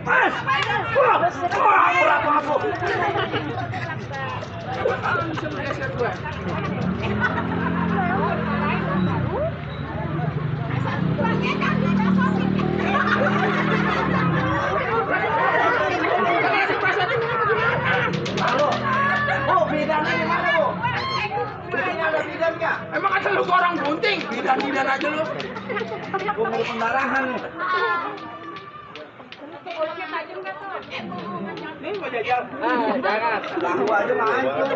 Mas. Wah, berat banget lu. Halo. Oh, bidannya di mana, Bu? Ini ada bidan nggak? Emang ada lu orang bunting, bidan aja lu. Gua mau pendarahan nih. Ini mau jajal. Jangan. Tahu aja mah hancur.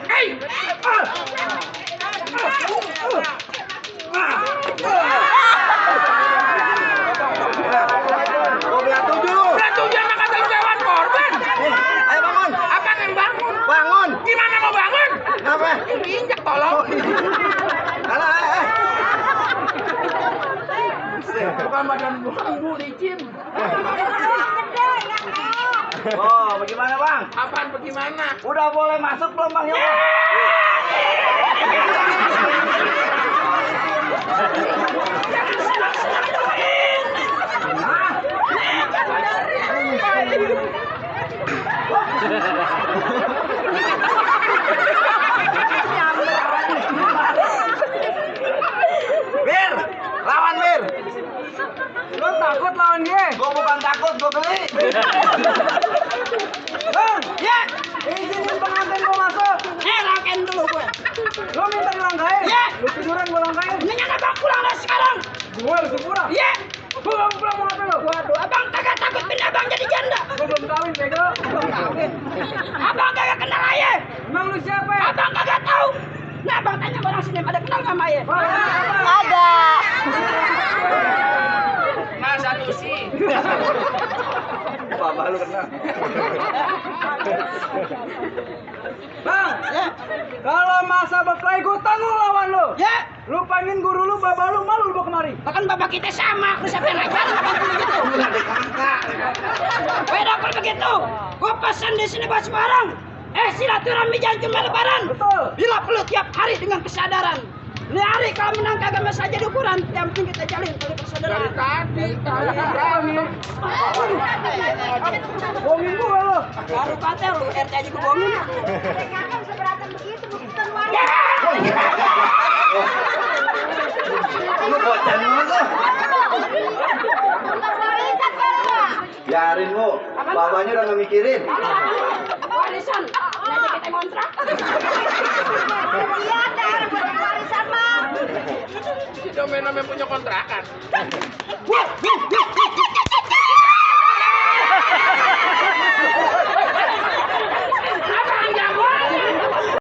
Hei! Gua belah tujuh lu. Berat tuh jangan kata lu lewat korban. Nih, ayo bangun. Apa yang bangun? Bangun. Gimana mau bangun? Apa? Diinjak tolong. Alah, Bukan badan bu, licin. Oh, bagaimana, Bang? Apaan bagaimana? Udah boleh masuk belum, Bang Yoko? Bir, lawan Bir. Lo takut lawan dia? Gua bukan takut, gua beli. Bang, Ya, izinin pengantin gua masuk. langkain dulu gue. Lo minta dilangkain? Ya. Lo tiduran gua langkain. Mendingan abang pulang dah sekarang. Gua harus pulang. Iya. Gua gak mau pulang mau ngapain lo? Waduh, abang kagak takut bin abang jadi janda. Gua belum kawin, bego. Belum kawin. Abang kagak kenal ayah. Emang lu siapa ya? Abang kagak tahu. Nah, abang tanya orang sini pada kenal sama ayah. Ada. Nah, satu sih. Bapak lu kenal. Bang, kalau masa berkelahi gua tanggung lawan lo. Ya, Lu panggil guru lu, bapak lu, malu lu bawa kemari. bahkan bapak kita sama. Lu siapa yang ngajarin abang begitu? Ada kakak. Beda kalau begitu. Gua pesan di sini buat semua orang. Silaturahmi jangan cuma lebaran. Betul. Bila perlu tiap hari dengan kesadaran. Ini hari kalau menang kagak bisa jadi ukuran. Yang penting kita jalin tali persaudaraan. Dari tadi. Bohongin gua lo. Baru kata lu RT aja gua bohongin. Lu bocah lu. Biarin lu. Bapaknya udah nggak mikirin. Warisan. Nanti kita kontrak. Si Domen namanya punya kontrakan. Wah, wih, wih.